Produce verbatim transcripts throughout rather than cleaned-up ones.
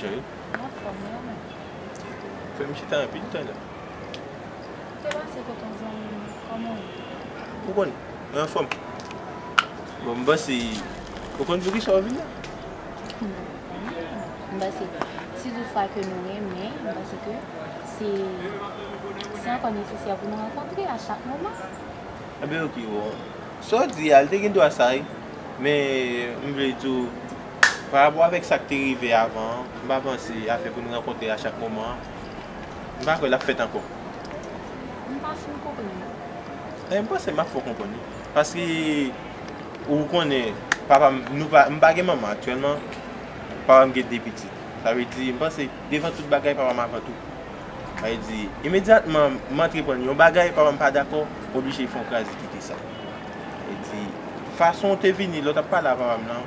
Cheri. M anfòm, e ou menm? Fè m chita anpil tan la. Te pase kote yon zanmi m, kòman w ye? Ou konn, mwen anfòm. Bon, m panse, ou konn poukisa w vin la? M panse, si toutfwa ke nou renmen, m panse ke se, se ankò nesesè pou nou rankontre a chak moman. Enben, oke, bon. Sa w di a, li te gen dwa sa, wi. Men, m vle di w, pa rapò avèk sa k te rive avan an, m pa panse afè pou nou rankontre a chak moman an, m pa kwè l ap fèt ankò. M pa fin konprann. E, m panse m ap fè w konprann, wi. Paske, ou konnen, papa m, nou pa, m pa gen manman aktyèlman, papa m gen de pitit. Sa vle di, m panse, devan tout bagay, papa m avan tou. Sa vle di, imedyatman m antreprann yon bagay, papa m pa dakò, m oblije fè yon kraze kite sa. Sa vle di, fason w te vini lè w t ap pale a papa m lan,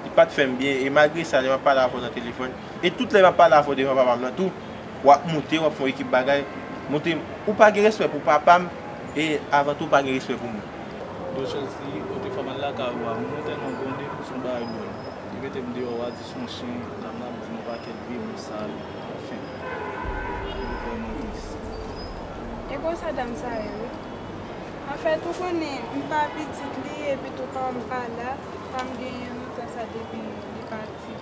li pa t fè m byen, e malgre sa, lè m ap pale avè w nan telefòn, e tout lè m ap pale avè w devan papa m lan tou, w ap moute, w ap fè yon ekip bagay, moute, ou pa gen respè pou papa m, e avan tou, w pa gen respè pou mwen. Bon, Chelsea, ou te fè m al lakay ou a, mwen tèlman gwonde pou son bagay bòn. Li mete m deyò, w a di se yon chen, dam nan ap di m yon pakèt vye mo sal, anfen. Li vrèman tris. E konsa dam sa ye, wi. Anfèt, ou konnen, m pa pitit li, epi tou papa m pa la, pa m genyen lontan sa depi li pati.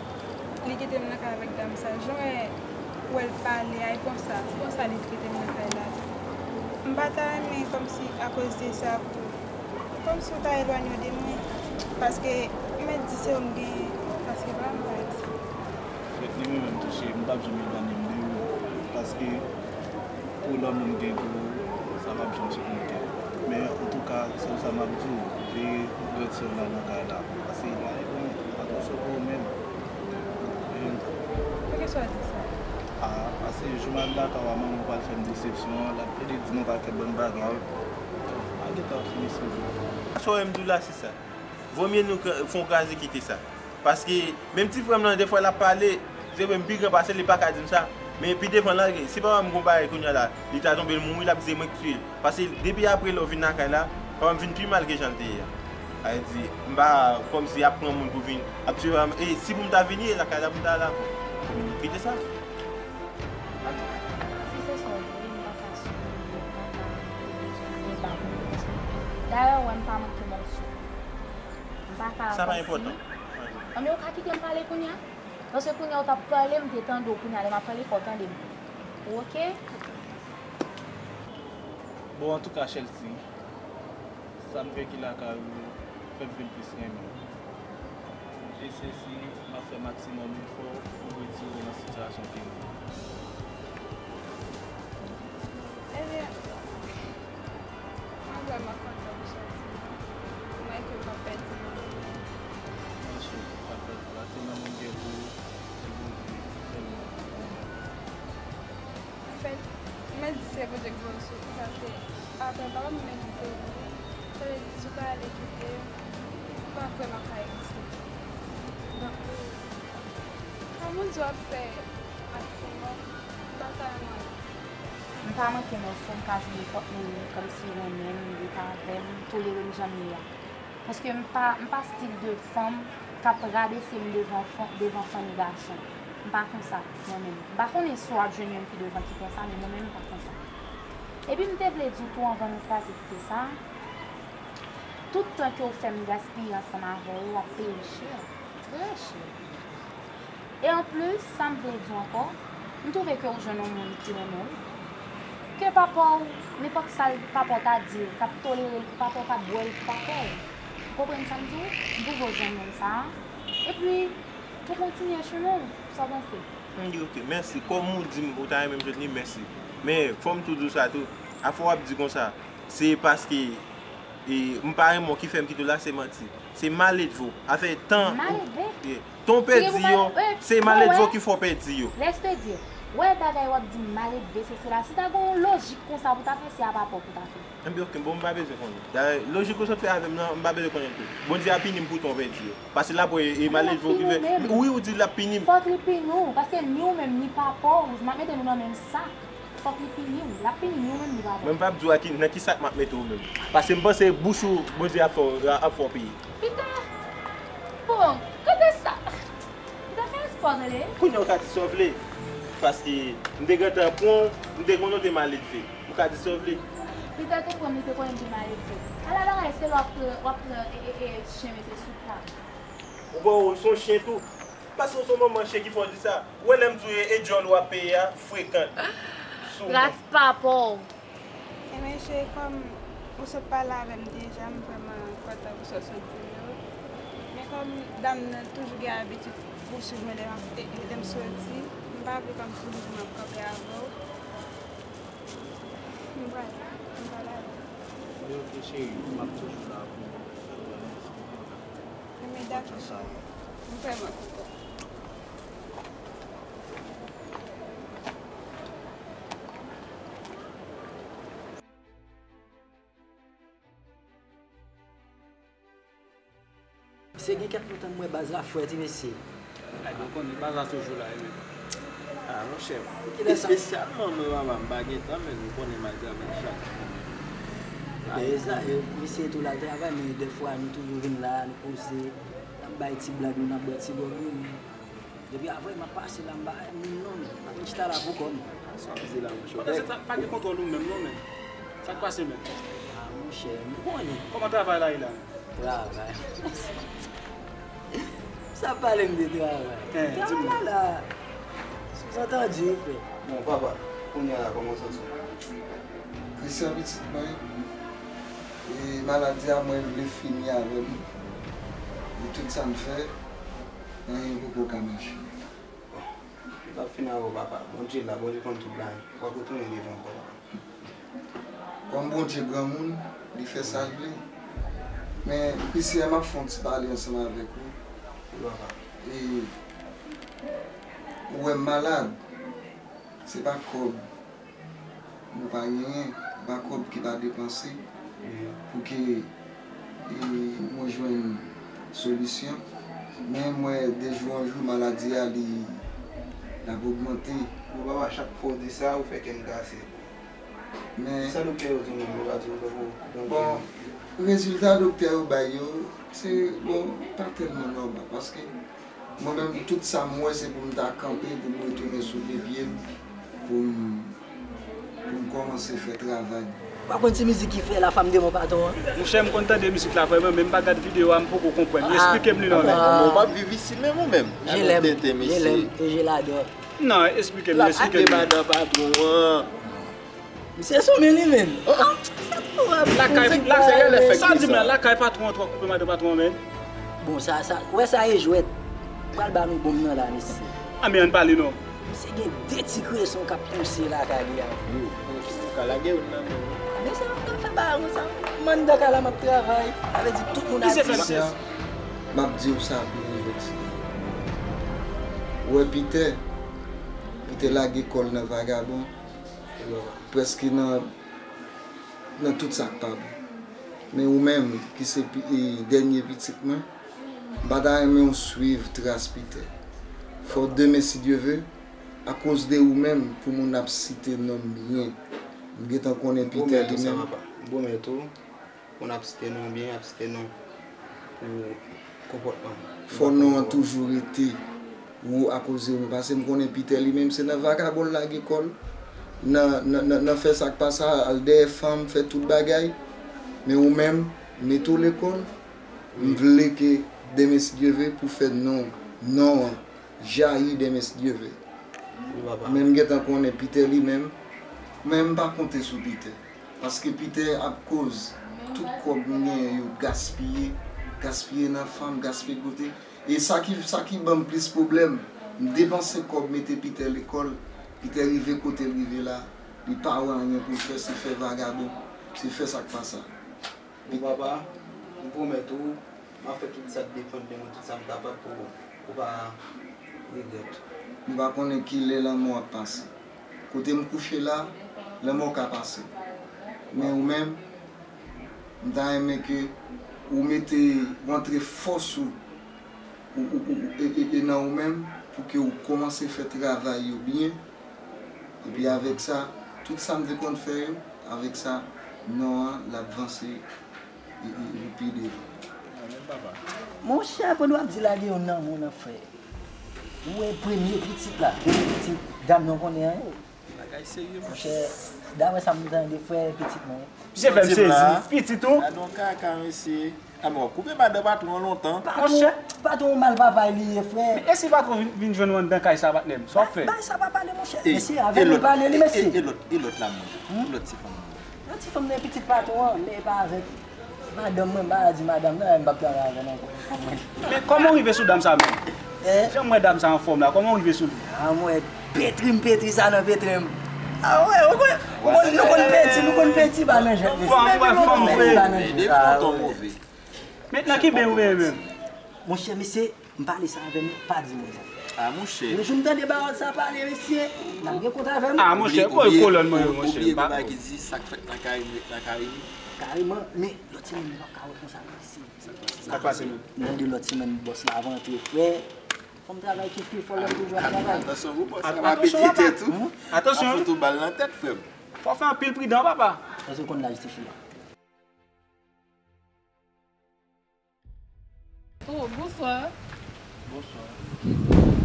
Li kite m nan kay avèk dam sa. Jan w wè l pale a, e konsa, se konsa li kite m nan kay la. M pa ta renmen kòmsi akoz de sa pou, kòmsi w ta elwanye w de mwen, paske m mèt di se ou m genyen, paske pa m pa egzanp. Fèt li mwen menm tou cheri, m p ap janm elwanye m de ou, paske pou lanmou m gen pou ou, sa p ap janm sot nan kè m. Men, antouka, sèl sa m ap di w, veye grandisè w la nan kay la. Paske li pa gen pou mwen, atò sou pou ou menm. Poukisa w di sa? A, paske jou m al lakay ou a, manman w pral fè m desepsyon, l ap plede di m yon pakèt bòn bagay. A, gentan ap fini sou ou. Sa w wè m di w la, se sa. Vomye nou kra-, fè yon kraze kite sa. Paske, menm ti frè m lan, defwa l ap pale, se vre m pi gran pase l, li pa ka di m sa. Men pi devan la, si papa m gon bagay kounye a la, li ta tonbe l mouri, l ap di se mwen ki tiye l. Paske depi apre lè w vin lakay la, papa m vin pi mal ke jan l te ye a. Sa vle di, m pa kòmsi ap pran moun pou vin ap tiye papa m. E si pou m ta vini lakay la, pou m ta la, kite sa. Antouka, si se sa w vle, m pa ka sou, m pa ka oblije, m pa ka. Dayè, w wè m pa manke mòso. M pa ka kòmsi. Sa pa enpòtan. Anben, ou ka kite m pale kounye a? Paske kounye a ou t ap pale, m te tande w, kounye a lè m ap pale, fò w tande m. Ou oke? Bon, antouka, Chelsea, sa m vle ki lakay ou, fè m vin plis renmen w. E se si m ap fè maksimòm efò pou m retire w nan sitiyasyon ke ou ye. Ebyen, mwen vrèman kontan pou Chelsea. Mwen ke m p ap pèdi manman m. Mwen cheri, w p ap pèdi l. Ase manman m gen pou ou, se Bondye sèlman ki pou ou. Anfèt, m mèt di se Bondye ki voye w sou ou, paske apre papa m mèt di se ou li. Sa vle di, si w ta ale kite m, m p ap vrèman ka egziste. Donk, sa Bondye w ap fè maksimòm, m pa ta renmen anyen. M pa manke mòso, m ka di nenpòt moun kòmsi renmen m, li pa avè m, tolere m jan m ye a. Paske m pa, m pa stil de fanm k ap rabese m devan fan-, devan fanmi gason. M pa konsa, mwen menm. M pa konnen si w ap jwenn youn pi devan ki konsa, men mwen menm, m pa konsa. Epi m te vle di w tou, anvan nou kraze kite sa, tout tan ke w fè m gaspiye ansanm avè w, w ap peye chè, trè chè. E anplis, sa m vle di w ankò, m twouve ke w jwenn yon moun ki renmen w. Ke papa w, nenpòt sa l, papa w ta di l, k ap tolere l pou papa w, k ap bwè l pou papa w. Ou konprann sa m di w? M twouve w jwenn moun sa a. Epi, ou kontinye chimen w. Sa w panse? M di, oke, mèsi. Kòm ou di m, ou ta renmen m jwenn li, mèsi. Men, fò m tou di w sa tou. Afè w ap di konsa, se paske E m pa renmen w ki fè m kite w la, se manti. Se maledve w. Afè tan ou, maledve? Tan w pèdi yo, se maledve w ki fè w pèdi yo. Lè m te di w, wè bagay w ap di m maledve, se sila. Si ta gen yon lojik konsa pou ta fè, se a papa w pou ta fè. Enben, oke, bon, m pa bezwen konnen. Dayè, lojik ou sot fè avè m nan, m pa bezwen konnen l tou. Bondye ap pini m pou tan w pèdi yo. Paske l ap wè e maledve w ki fè. Wi, ou di l ap pini m. Fòk li pini w, paske ni ou menm, ni papa w, m ap mete nou nan menm sak. Fòk li pini w. L ap pini m, ou menm li pa bon. Mwen, m p ap di w a ki, nan ki sak m ap mete w menm. Paske m panse bouch ou, Bondye ap fè w, ap fè w peye. Pita! Bon, kote sa? Pita fè espò. Kounye a ou ka di sa w vle. Paske m te gentan pran w, m te konnen w te maledve. Ou ka di sa w vle. Li te tou pran m, li te konnen m te maledve. Ala bagay, se lè w ap pran, w ap pran e, e, e, chen mete sou tab. Ou bon, ou se yon chen tou. Paske ou se yon manman chen ki fè w di sa. Ou wè lè m di w e, e djòl ou ap peye a, frekan. Sou mwen. Ras pa pa w. Ebyen, cheri, kòm ou sot pale avè m deja, m vrèman kontan pou sa w sot di m yo. Men kòm dam nan toujou gen abitid pousuiv mwen lè m ap, e, e, lè m soti, m pa vle kòmsi toujou m ap kanpe avè w. M pral, m pral ale. Ebyen, oke, cheri, m ap toujou la pou ou. Ebyen, dakò, cheri. M vrèman kontan. Misye gen kèk lontan m wè baz la fre ti mesye. Ay, nou konnen baz la toujou la, wi, men. Ah, monchè. Kilè sa? Espesyalman mwen, papa, m pa gen tan, men nou konnen m al travay chak jou. Ebyen, e sa, e, misye tou l al travay, men dèfwa nou toujou vin la, nou poze, n ap bay ti blag nou, n ap bwè ti gwòg nou, men depi avè m ap pase la, m pa moun non, men m ap chita la pou kò m. Sa w di la, monchè? Pandan se tan, pa gen kontwòl ou menm non, men. Sa k pase, men? Ah, monchè, m konnen. Kòman travay la ye la? Travay. Sa pale m de travay. Eh, di m. Travay la, souzantandi, frè. Bon, papa, kounye a la, kòman w santi w? Christian, pitit mwen, e maladi a, mwen vle fini avè l. E tout sa m fè, anyen poko ka mache. Bon, m t ap fini avè w, papa. Bondye la, Bondye konn tout bagay. W ap retounen devan ankò, papa. Kòm Bondye granmoun, li fè sa l vle. Men, Christian, m ap fè yon ti pale ansanm avèk ou. Wi, papa. E, ou wè m malad, se pa kòb. Nou pa genyen, pa kòb ki pa depanse pou ke, e, mwen jwenn solisyon. Men m wè de jou an jou, maladi a, li, l ap ogmante. Bon, papa, chak fwa w di sa, ou fè kè m kase. Men sa doktè yo di w menm, yo pa di w tankou, bon, rezilta doktè yo bay yo, se, bon, pa tèlman nòmal, paske mwen menm, tout sa m wè, se pou m ta kanpe, pou m retounen sou de pye m, pou m, pou m kòmanse fè travay. Ou pa konn ti mizik ki fè la femme de mon patron an? Monchè, m konn tande mizik la vrèman, men m pa gad videyo a, m poko konprann. Ah. Esplike m li non, men. Ah. Bon, w ap viv isit menm ou menm? Je l'aime, je l'aime et je l'adore. Non, esplike m, esplike m. L ap kite madan patwon an. Misye sou men li menm. Oh, oh. Sa twò ap lakay, lakay, sa di m la, lakay patwon an twò koupe madan patwon an, men. Bon, sa, sa, ou wè sa e jwèt. Pral ba nou bonm nan la, mesye. A, men ann pale non. Misye gen de ti kreson k ap pouse lakay li a. Yo, yo, yo ka lage youn nan men w. Men sa, m ka fè ba ou sa. M anndan kay la, m ap travay. Sa vle di tout moun ap di. M ap di w sa pou yon jodi. Ou wè Pitè, Pitè lage kò l nan vagabon. Prèske nan, nan tout sa k pa bon. Men ou menm, ki se pi, e, dènye pitit mwen, m pa ta renmen w swiv tras Pitè. Fò demen, si Dye ve, akoz de ou menm, pou moun ap site non m byen. M gentan konnen Pitè li menm. M pwomèt ou, m pwomèt ou. Moun ap site non w byen, ap site non w pou konpòtman w. Fò non an toujou rete wo akoz de ou menm. Paske m konnen Pitè li menm, se nan vagabon l lage kò l, nan, nan, nan, nan fè sa k pa sa, al dèyè fanm, fè tout bagay. Men ou menm, mete w lekòl. M vle ke demen, si Dye ve, pou fè non, non an jayi demen, si Dye ve. Wi, papa. Men m gentan konnen Pitè li menm, men m pa konte sou Pitè. Paske Pitè ap koz tout kòb m genyen yo gaspiye, gaspiye nan fanm, gaspiye kote. E sa ki, sa ki ban m plis pwoblèm, m depanse kòb mete Pitè lekòl, Pitè rive kote l rive la, li pa wè anyen pou l fè, se fè vagabon, se fè sa k pa sa. Bon, papa, m pwomèt ou, m ap fè tout sa k depann de mwen, tout sa m kapab pou ou pa regrèt. Nou pa konnen kilè lanmò ap pase. Kote m kouche la, lanmò ka pase. Men ou menm, m ta renmen ke ou mete, rantre fòs ou, ou, ou, ou, e, e, e nan ou menm, pou ke ou kòmanse fè travay yo byen. Epi avèk sa, tout sa m te konn fè yo, avèk sa, non an, l ap vanse. E, e, e pi devan. Monchè, pandan w ap di lage yon nan moun nan, frè. Ou wè premye pitit la, premye pitit, dam nan konnen anyen. Bagay serye, monchè. Daprè sa m tande, frè pitit mwen. Misye fè m sezi. Pitit ou? Gade yon kaka, mesye. A men w ap koupe madan patwon an lontan. Monchè. Patwon mal papa li ye, frè. Men e si patwon vin, vin jwenn ou anndan kay sa, patnè m? Sa w ap fè? Bagay sa pa pale, monchè. Mesye, avè m li pale, li, mesye. E, e, e lòt, e lòt la, monchè? Lòt ti fanm nan. Lòt ti fanm nan e pitit patwon an, men e pa avèk madanm mwen, m pa ka di madanm nan, m p ap travay avè l ankò. Men kòman w rive sou dam sa menm? Jan m wè dam sa anfòm la, kòman w rive sou li? A mwen, petri m petri sa nan petri m. A wè, ou konn, ou konn, nou konn peti, nou konn peti pa nan jwèt, mesye. Fanm, wè, fanm vre. Depi lontan move. Men nan ki ben ou benyen menm? Monchè, mesye, m pale sa avè nou, pa di moun sa. A monchè. Yon jou m tande pawòl sa pale, mesye, n ap gen kont avè nou. A monchè, kote kolòn mwen yo, monchè? Oublie bagay ki di sa k fèt nan Karimi ret nan Karimi. Kareman, men lòt semèn nou p ap ka wè konsa, mesye. Sa k pase menm? M tande lòt semèn bòs la ap antre, frè. Fò m travay kif kif, fò lè m toujou ap travay. Atansyon wi, bòs la pa pete tèt ou. Atansyon. Ap fout ou bal nan tèt, frè m. Fò w fè anpil pridan, papa. Èske w konn laj tifi a? Oh, bonswa. Bonswa.